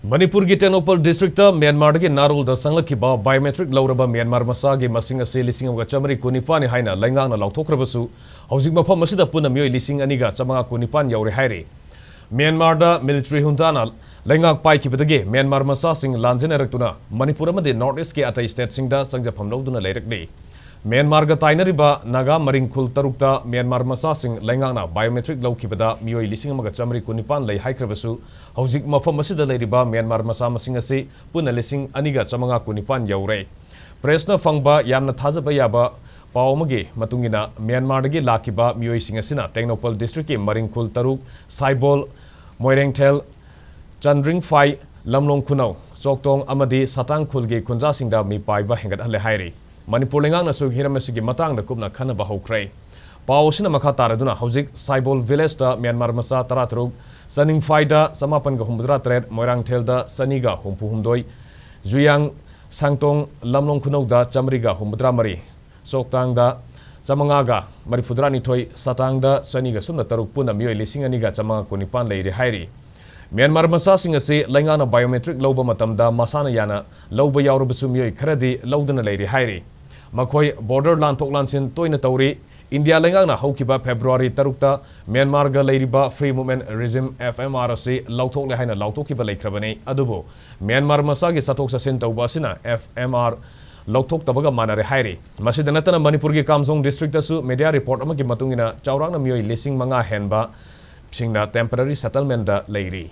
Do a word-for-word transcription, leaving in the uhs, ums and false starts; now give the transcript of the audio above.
ꯃꯅꯤꯄꯨꯔꯒꯤ Tengnoupal district ꯃ꯭ꯌꯥꯟꯃꯥꯔꯗꯒꯤ ꯅꯥꯔꯣꯜꯗ ꯆꯪꯂꯛꯈꯤꯕ biometric ꯂꯧꯔꯕ Myanmar ꯃꯆꯥꯒꯤ ꯃꯁꯤꯡ ꯑꯁꯤ ꯂꯤꯁꯤꯡ ꯑꯃꯒ ꯆꯥꯃꯔꯤ ꯀꯨꯟꯅꯤꯄꯥꯟꯅꯤ ꯍꯥꯏꯅ ꯂꯩꯉꯥꯛꯅ ꯂꯥꯎꯊꯣꯛꯈ꯭ꯔꯕꯁꯨ, ꯍꯧꯖꯤꯛ ꯃꯐꯝ ꯑꯁꯤꯗ ꯄꯨꯟꯅ ꯃꯤꯑꯣꯏ ꯂꯤꯁꯤꯡ ꯑꯅꯤꯒ ꯆꯥꯃꯉꯥ ꯀꯨꯟꯅꯤꯄꯥꯟ ꯌꯧꯔꯦ ꯍꯥꯏꯔꯤ꯫ ꯃ꯭ꯌꯥꯟꯃꯥꯔꯗ ꯃꯤꯂꯤꯇꯔꯤ ꯍꯨꯟꯇꯥꯅ ꯂꯩꯉꯥꯛ ꯄꯥꯏꯈꯤꯕꯗꯒꯤ ꯃ꯭ꯌꯥꯟꯃꯥꯔ ꯃꯆꯥꯁꯤꯡ ꯂꯥꯟꯖꯦꯟꯅꯔꯛꯇꯨꯅ ꯃꯅꯤꯄꯨꯔ ꯑꯃꯗꯤ ꯅꯣꯔꯠ ꯏꯁ꯭ꯠꯀꯤ ꯑꯇꯩ ꯁ꯭ꯇꯦꯠꯁꯤꯡꯗ ꯆꯪꯖꯐꯝ ꯂꯧꯗꯨꯅ ꯂꯩꯔꯛꯂꯤ꯫ ꯃ꯭ꯌꯥꯟꯃꯥꯔꯒ ꯇꯥꯏꯅꯔꯤꯕ ꯅꯥꯒꯥ ꯃꯔꯤꯡ ꯈꯨꯜ ꯇꯔꯨꯛꯇ ꯃ꯭ꯌꯥꯟꯃꯥꯔ ꯃꯆꯥꯁꯤꯡ ꯂꯩꯉꯥꯛꯅ ꯕꯥꯏꯑꯣꯃꯦꯇ꯭ꯔꯤꯛ ꯂꯧꯈꯤꯕꯗ ꯃꯤꯑꯣꯏ ꯂꯤꯁꯤꯡ ꯑꯃꯒ ꯆꯥꯃꯔꯤ ꯀꯨꯟꯅꯤꯄꯥꯟ ꯂꯩ ꯍꯥꯏꯈ꯭ꯔꯕꯁꯨ, ꯍꯧꯖꯤꯛ ꯃꯐꯝ ꯑꯁꯤꯗ ꯂꯩꯔꯤꯕ ꯃ꯭ꯌꯥꯟꯃꯥꯔ ꯃꯆꯥ ꯃꯁꯤꯡ ꯑꯁꯤ ꯄꯨꯟꯅ ꯂꯤꯁꯤꯡ ꯑꯅꯤꯒ ꯆꯥꯃꯉꯥ ꯀꯨꯟꯅꯤꯄꯥꯟ ꯌꯧꯔꯦ꯫ ꯄ꯭ꯔꯦꯁꯅ ꯐꯪꯕ ꯌꯥꯝꯅ ꯊꯥꯖꯕ ꯌꯥꯕ ꯄꯥꯎ ꯑꯃꯒꯤ ꯃꯇꯨꯡ ꯏꯟꯅ, ꯃ꯭ꯌꯥꯟꯃꯥꯔꯗꯒꯤ ꯂꯥꯛꯈꯤꯕ ꯃꯤꯑꯣꯏꯁꯤꯡ ꯑꯁꯤꯅ ꯇꯦꯡꯅꯧꯄꯜ ꯗꯤꯁꯇ꯭ꯔꯤꯛꯀꯤ ꯃꯔꯤꯡ ꯈꯨꯜ ꯇꯔꯨꯛ, ꯁꯥꯏꯕꯣꯜ, ꯃꯣꯏꯔꯦꯡꯊꯦꯜ, ꯆꯟꯗ꯭ꯔꯤꯡꯐꯥꯏ, ꯂꯝꯂꯣꯡ ꯈꯨꯅꯧ, ꯆꯣꯛꯇꯣꯡ ꯑꯃꯗꯤ ꯁꯇꯥꯡ ꯈꯨꯜꯒꯤ ꯈꯨꯟꯖꯥꯁꯤꯡꯗ ꯃꯤꯄꯥꯏꯕ ꯍꯦꯟꯒꯠꯍꯜꯂꯦ ꯍꯥꯏꯔꯤ꯫ ꯃꯅꯤꯄꯨꯔ ꯂꯩꯉꯥꯛꯅꯁꯨ ꯍꯤꯔꯝ ꯑꯁꯤꯒꯤ ꯃꯇꯥꯡꯗ ꯀꯨꯞꯅ ꯈꯟꯅꯕ ꯍꯧꯈ꯭ꯔꯦ꯫ ꯄꯥꯎ ꯑꯁꯤꯅ ꯃꯈꯥ ꯇꯥꯔꯗꯨꯅ, ꯍꯧꯖꯤꯛ ꯁꯥꯏꯕꯣꯜ ꯚꯤꯂꯦꯖꯇ ꯃ꯭ꯌꯥꯟꯃꯥꯔ ꯃꯆꯥ ꯇꯔꯥꯇꯔꯨꯛ, ꯆꯅꯤꯡꯐꯥꯏꯗ ꯆꯃꯥꯄꯟꯒ ꯍꯨꯝꯐꯨꯇꯔꯥ ꯇꯔꯦꯠ, ꯃꯣꯏꯔꯥꯡꯊꯦꯜꯗ ꯆꯅꯤꯒ ꯍꯨꯝꯐꯨ ꯍꯨꯝꯗꯣꯏ, ꯖꯨꯌꯥꯡ ꯁꯥꯡꯇꯣꯡ ꯂꯝꯂꯣꯡ ꯈꯨꯅꯧꯗ ꯆꯥꯃꯔꯤꯒ ꯍꯨꯝꯐꯨꯇꯔꯥ ꯃꯔꯤ, ꯆꯣꯛꯇꯥꯡꯗ ꯆꯥꯃꯉꯥꯒ ꯃꯔꯤꯐꯨꯇꯔꯥ ꯅꯤꯊꯣꯏ, ꯁꯇꯥꯡꯗ ꯆꯅꯤꯒ ꯁꯨꯞꯅ ꯇꯔꯨꯛ, ꯄꯨꯟꯅ ꯃꯤꯑꯣꯏ ꯂꯤꯁꯤꯡ ꯑꯅꯤꯒ ꯆꯥꯃꯉꯥ ꯀꯨꯟꯅꯤꯄꯥꯟ ꯂꯩꯔꯦ ꯍꯥꯏꯔꯤ꯫ ꯃ꯭ꯌꯥꯟꯃꯥꯔ ꯃꯆꯥꯁꯤꯡ ꯑꯁꯤ ꯂꯩꯉꯥꯛꯅ ꯕꯥꯏꯑꯣꯃꯦꯇ꯭ꯔꯤꯛ ꯂꯧꯕ ꯃꯇꯝꯗ ꯃꯁꯥꯅ ꯌꯥꯅ ꯂꯧꯕ ꯌꯥꯎꯔꯕꯁꯨ ꯃꯤꯑꯣꯏ ꯈꯔꯗꯤ ꯂꯧꯗꯅ ꯂꯩꯔꯤ ꯍꯥꯏꯔꯤ꯫ ꯃꯈꯣꯏ ꯕꯣꯔꯗꯔ ꯂꯥꯟꯊꯣꯛ ꯂꯥꯟꯁꯤꯟ ꯇꯣꯏꯅ ꯇꯧꯔꯤ꯫ ꯏꯟꯗꯤꯌꯥ ꯂꯩꯉꯥꯛꯅ ꯍꯧꯈꯤꯕ ꯐꯦꯕ꯭ꯔꯨꯋꯥꯔꯤ ꯇꯔꯨꯛꯇ ꯃ꯭ꯌꯥꯟꯃꯥꯔꯒ ꯂꯩꯔꯤꯕ free movement regime, F M R, ꯑꯁꯤ ꯂꯧꯊꯣꯛꯂꯦ ꯍꯥꯏꯅ ꯂꯥꯎꯊꯣꯛꯈꯤꯕ ꯂꯩꯈ꯭ꯔꯕꯅꯤ꯫ ꯑꯗꯨꯕꯨ ꯃ꯭ꯌꯥꯟꯃꯥꯔ ꯃꯆꯥꯒꯤ ꯆꯠꯊꯣꯛ ꯆꯠꯁꯤꯟ ꯇꯧꯕ ꯑꯁꯤꯅ F M R ꯂꯧꯊꯣꯛꯇꯕꯒ ꯃꯥꯟꯅꯔꯦ ꯍꯥꯏꯔꯤ꯫ ꯃꯁꯤꯗ ꯅꯠꯇꯅ ꯃꯅꯤꯄꯨꯔꯒꯤ ꯀꯥꯝꯖꯣꯡ ꯗꯤꯁꯇ꯭ꯔꯤꯛꯇꯁꯨ ꯃꯦꯗꯤꯌꯥ ꯔꯤꯄꯣꯔꯠ ꯑꯃꯒꯤ ꯃꯇꯨꯡ ꯏꯟꯅ ꯆꯥꯎꯔꯥꯛꯅ ꯃꯤꯑꯣꯏ ꯂꯤꯁꯤꯡ ꯃꯉꯥ ꯍꯦꯟꯕ ꯁꯤꯡꯅ ꯇꯦꯝꯄꯔꯔꯤ ꯁꯦꯇꯜꯃꯦꯟꯠꯇ ꯂꯩꯔꯤ꯫